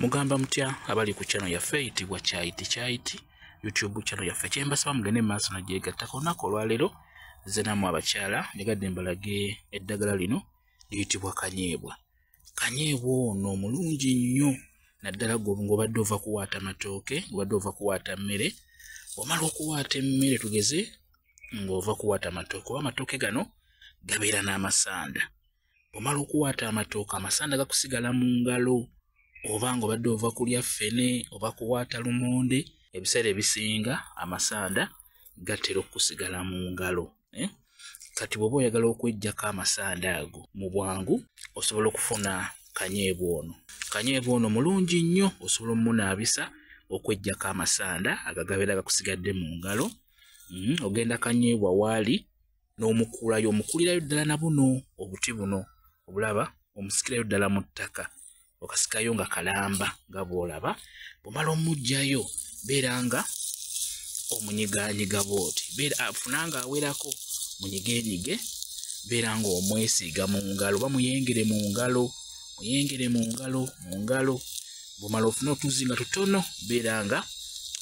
Mugamba mutya abali ku channel yaffe eyitibwa Kyayiti Kyayiti YouTube channel yaffe. Kyembasaba mugende mu maaso nagyegattako. Olunaku olwaleero nze nammwe abakyala njagadde mbalage eddagala lino liyitibwa kanyeebwa. Kanyeebwa ono mulungi nnyo naddala ggwe ng'obadde ova kuwaata matooke, ng'obadde ova kuwaata mmere. Bw'omala okuwaata emmere tugeze ng'ova kuwaata matooke, oba amatooke gano gabeera n'amasanda. Bw'omala okuwaata amatooke, amasanda gakusigala mu ngalo, oba ng'obadde ova kulya ffene oba kuwaata lumonde, ebiseera ebisinga amasanda gatera okusigala mu ngalo. Kati bw'oba oyagala okweggyako amasanda ago mu bwangu, osobola okufuna kanyeebwa ono. Kanyeebwa ono mulungi nnyo, osobola omunaabisa okweggyako amasanda agagabeera gakusigadde mu ngalo. Ogenda kanyeebwa waali n'omukuulayo, omukuulirayo ddala na buno obuti buno obulaba, omusikirayo ddala mu ttaka, okasikayo nga kalamba nga bw'olaba. Bw'omala omuggyayo, beera nga omunyigaanyiga bw'oti, beera funa nga awerako, munyigenyige, beera ng'omwesiiga mu ngalo oba muyengere mu ngalo, muyengere mu ngalo, mu ngalo. Bw'omala ofune otuzzi nga tutono, beera nga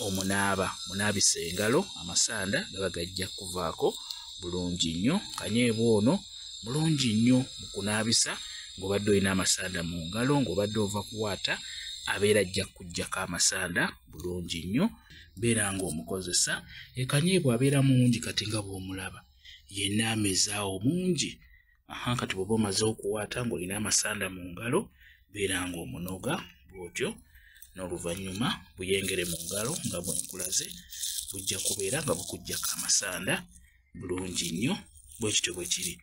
omunaaba, munaabisa engalo, amasanda gaba gajja kuvaako bulungi nnyo. Kanyeebwa ono mulungi nnyo mu kunaabisa ng'obadde olina amasanda mu ngalo, ng'obadde ova kuwaata, abeera ajja kuggyako amasanda bulungi nnyo. Beera ng'omukozesa. Kanyeebwa abeera mungi kati nga bw'omulaba, yenna amezaawo mungi. Kati bw'oba omaze okuwaata ng'olina amasanda mu ngalo, beera ng'omunoga bw'otyo, n'oluvannyuma buyengere mu ngalo nga bwe nkulaze, bujja kubeera nga bukuggyako amasanda bulungi nnyo. Bwe kityo bwe kiri.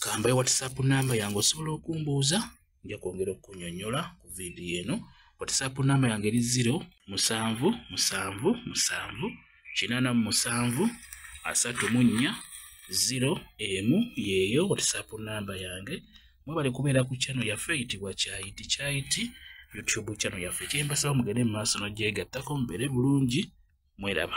Kambaye WhatsApp namba yange osobola okumbuuza, nja kwongera okukunnyonnyola ku vidiyo eno. WhatsApp namba yange eri 0 7 7 7 87 34 0 emu, yeeyo WhatsApp namba yange. Mwebale kubeera ku channel yaffe eyitibwa Kyayiti Kyayiti YouTube channel yaffe. Kyembasaba mugende mu maaso n'ogyegattako, mubeere bulungi, mweraba.